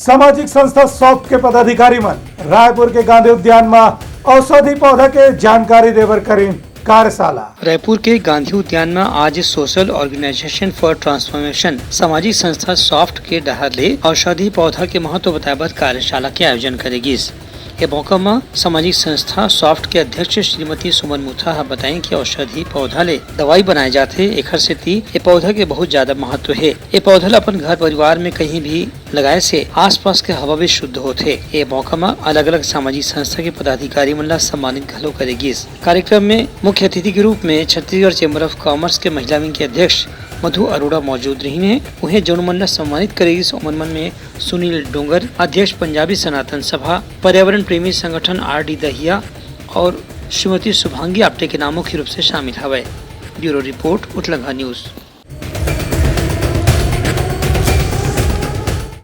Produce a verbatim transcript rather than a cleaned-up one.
सामाजिक संस्था सॉफ्ट के पदाधिकारी मन रायपुर के गांधी उद्यान म औषधि पौधा के जानकारी देबर करिन कार्यशाला। रायपुर के गांधी उद्यान म आज Social Organization for Transformation सामाजिक संस्था सॉफ्ट के डहार ले औषधि पौधा के महत्व बताए बर कार्यशाला के आयोजन करे गिस। ए मौका म सामाजिक संस्था सॉफ्ट के अध्यक्ष श्रीमती सुमन मुथा ह बताइन कि औषधि पौधा ले दवाई बनाए जाथे, एखर सेती ए पौधा के बहुत ज्यादा महत्व हे। ए पौधा ल अपन घर परिवार में कहीं भी लगाए से आसपास के हवा भी शुद्ध होथे। ए मौका म अलग-अलग सामाजिक संस्था के पदाधिकारी मन ला सम्मानित घलो करे गिस। कार्यक्रम में मुख्य अतिथि के रूप में छत्तीसगढ़ चैम्बर ऑफ कॉमर्स के महिला विंग के अध्यक्ष मधु अरोड़ा मौजूद रहिन हे। उहें जउन मन ला सम्मानित करे गिस, ओमन मन में सुनील डोंगर, अध्यक्ष पंजाबी सनातन सभा, पर्यावरण प्रेमी संगठन आर डी दहिया और श्रीमती शुभांगी आप्टे के नाम मुख्य रूप से शामिल हवय। ब्यूरो रिपोर्ट, उठलंगा न्यूज।